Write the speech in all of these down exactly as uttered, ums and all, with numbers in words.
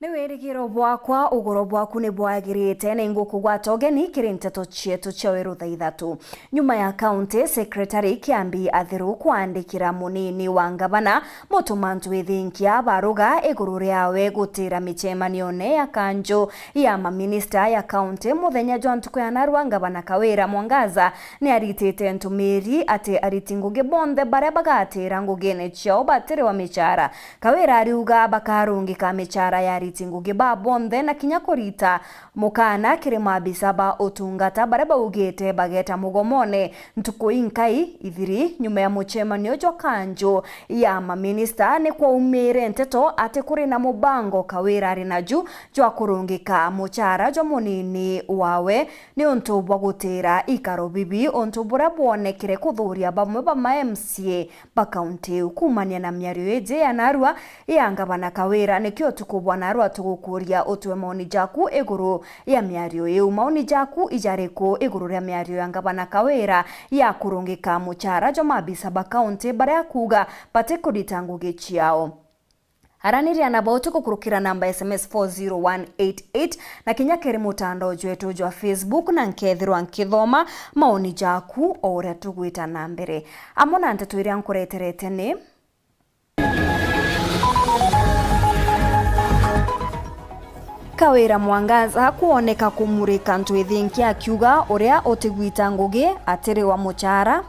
Ni wirigiro bwakwa, ugoro bwaku ni bwagirite, na ingukugwata ugeni kiri nteto cietu cia weru thaa ithatu. Nyuma ya County Secretary Kiambi Athiru kwandikira munini wa ngavana Mutuma M'Ethingia baruga iguru riawe gutira micemanione ya kanju ya maminista ya county muthenya jwa ntuku ya narua, Ngavana Kawira Mwangaza ni aritite ntumiri ati ariti ngugi bonthe baria bagatira ngugine ciao batiriwa micara. Kawira ariuga bakarungika micara ya ariti ngugi ba bonthe na kinya kurita mukana kiri maabisa ba utungata baria baugite bageta mugomone ntuku inkai ithiri nyuma ya mucemanio jwa kanju ya maminista. Ni kwaumire nteto ati kuri na mubango Kawira ari naju jwa kurungika mucara jwa munini wawe ni untu bwa gutira ikaro bibi, untu buria bwonekire kuthuria bamwe ba ma M C A ba kaunti iu. Kuumania na miario iji ya narua ya ngavana Kawira, nikio utuku bwa narua tugukuria utue maoni jaku iguru ya miario iu. Maoni jaku ijariku iguru ria miario ya ngavana Kawira ya kurungika mucara jwa maabisa ba kaunti baria akuuga batikurita ngugi ciao? Araniria na bauti gukurukira namba S M S four zero one eight eight na kinya kiri mutandao jwetu jwa Facebook, na nkethirwa nkithoma maoni jaku o uria tugwita na mbere. Amwe na nteto iria nkureterete ni: Kawira Mwangaza kwoneka kumurika M'Ethingia akiuga uria utigwita ngugi atiriwa mucara.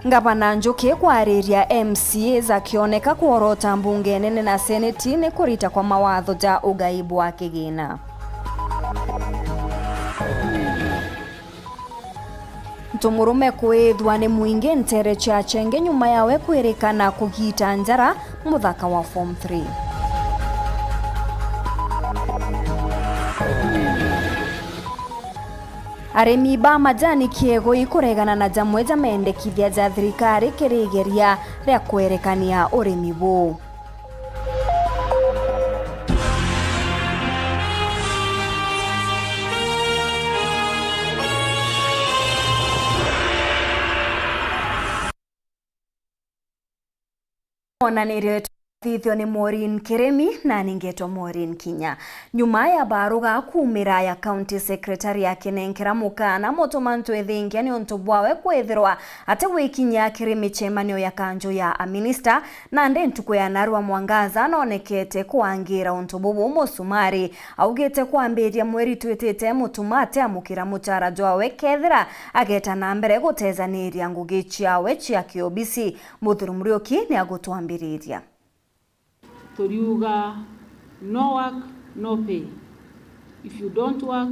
Ngavana Njuki kwariria M C As akioneka kworota mbunge nene na seneti ni kurita kwa mawatho ja ugai bwa kigina. Ntumurume kwithwa ni mwingi ntere cia Chenge nyuma yawe kwirikana kugita njara muthaka wa form three. Arimi ba majani Kiegui kuregana na jamwe ja mendekithia ja thirikari kiri igeria ria kwerekania urimi buu. Monanirio yetu thithio ni Maureen Kirimi, na ningetwa Maureen Kinya. Nyuma ya baruga kuumira ya County Secretary akinenkera mukana Mutuma M'Ethingia ni untu bwawe kwithirwa atigwikinyia kiri micemanio ya kanju ya aminista, nandi ntuku ya narua Mwangaza nonekete kwangira untu bubu musumari. Augite kwambiria mweri twitite Mutuma atiamukira mucara jwawe kethira ageta na mbere gutejaniria ngugi ciawe cia kiobisi. Muthuri Muriuki ni agutwambiriria. Turiuga, no work, no pay. If you don't work,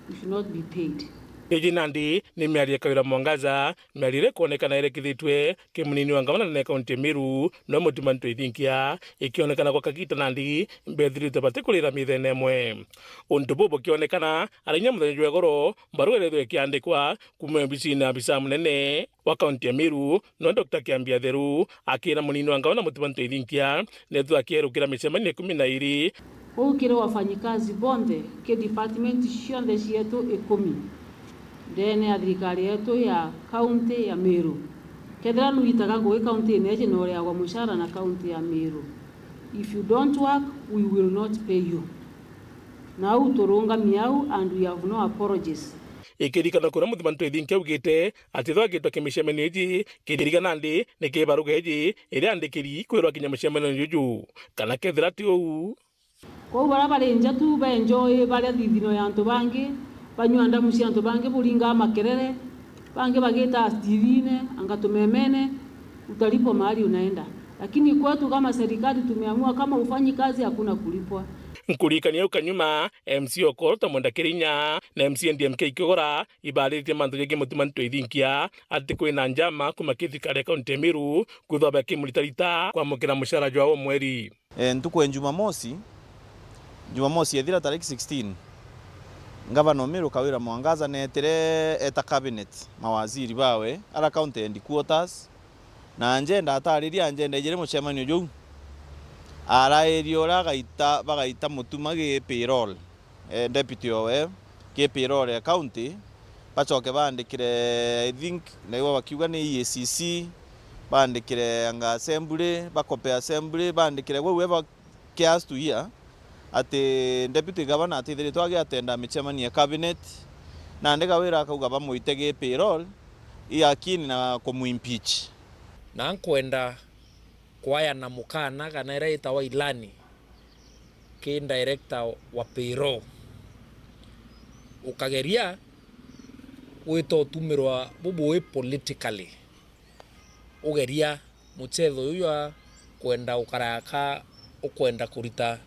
you should not be paid. Iji nandi ni miario ya Kawira Mwangaza, miario iria ikwonekana irekithitwe ki munini wa ngavana nene kaunti ya Meru, no Mutuma M'Ethingia, ikionekana gwa kagita nandi mbethiritwe batikurira mithene imwe. Untu buu bukionekana, arinya muthenya jwa igoro, mbaruga irethwe ikiandikwa kuuma obisine ya abisa munene wa kaunti ya Meru, no Doctor Kiambi Atheru, akira munini wa ngavana Mutuma M'Ethingia, nethwa akierukira micemanio ikumi na iri. Uu kiri wafanyikazi bonthe ki department cionthe cietu ikumi ndene ya thirikari yetu ya kaunti ya Meru. Kethira nuitaga ngugi kaunti-ini iji, noreagwa mucara na kaunti ya Meru. If you don't work, we will not pay you. Na au turungami au, and we have no apologies. Ikirikana kuria Mutuma M'Ethingia augite ati ethagitwe kimicemanio iji, kiririkana nandi ni kibaruga iji iria andikiri kwirwa kinya mucemanio juju, kana kethira ti uu. Kwou baria bari nja tu benjoi baria thithino ya antu bangi, banyua ndamu cia antu bangi, buringaa makerere, bangi bagitaa T V-ine, anga tumemene, utalipwa mahali unaenda. Lakini kwetu kama serikali tumeamua kama ufanyi kazi hakuna kulipwa. Nkuririkania au kanyuma, M C A Okoro ta Mwenda Kirinya na M C A D M K Kigora ibariritie mantu jegii Mutuma M'Ethingia ati kwina njama kuuma ki thirikari ya kaunti ya Meru kwithwa bakimuritarita kwamukira mucara jwao o mweri. E, ntuku ya Jumamosi, Jumamosi ethira tariki sixteen, Ngavana o Meru Kawira Mwangaza neetire eta cabinet, mawaziri bawe, ara county headquarters, na Agenda atariria Agenda ijiri mucemanio juu. Arairie uria agaita, bagaita Mutuma gi payroll, e, deputy owe, gi payroll ya county, bacoke baandikire, I think, naigua bakiuga ni E A C C, Baandikire anga assembly, bakope assembly, baandikire whoever cares to hear ati deputy governor atithiritwe agiatenda micemanio ya cabinet, na ndega wira akauga bamuite gi payroll, i akini na kumuimpeach. Na nkwenda kwayana mukana kana ira itawa ilani ki director wa payroll, ukageria gwita utumirwa bubui politically, ugeria muchetho uyu jwa kwenda ukaraka ukwenda kurita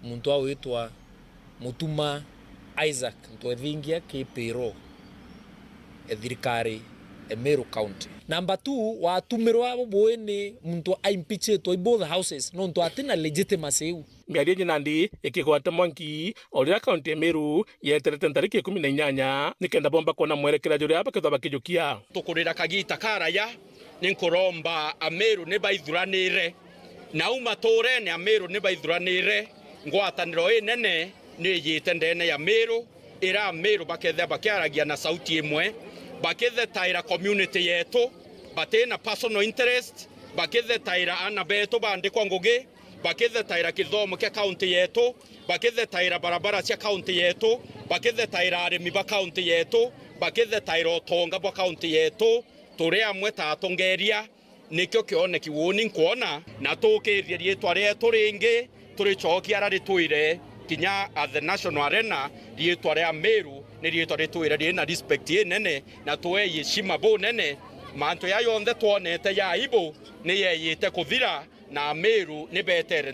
muntu a witwa Mutuma Isaac Ntwethingia ki payroll e thirikari e Meru County. Number two, watumirwa bubui ni muntu aimpeachitwe i both houses nontu atina legitimacy iu. Miario iji nandi ikigwata mwanki o riria kaunti ya Meru yeterete ntariki ikumi na inyanya nikenda bomba kwona mwerekera juria bakethwa bakijukia. Tukurira kagita karaya, ni nkuromba Ameru ni baithuranire, na u maturene Ameru ni baithuranire, ngwataniro inene ni ijite ndene ya Meru, ira Ameru bakethia bakiaragia na sauti imwe, bakithetaira community yetu, batina personal interest, bakithetaira ana betu bandikwa ngugi, bakithetaira kithomo kia kaunti yetu, bakithetaira barabara cia kaunti yetu, bakithetaira arimi ba kaunti yetu, bakithetaira utonga bwa kaunti yetu. Turi amwe ta atongeria, nikio kioneki uuni nkwona, na tukirie riitwa rietu ringi, turicokia ara ritwire kinya at the National Arena, riitwa ria Meru ni riitwa ritwire riri na respect inene, na tuei heshima bunene. Mantu ya yonthe twonete ya aibu ni yeyite kuthira, na Ameru ni betere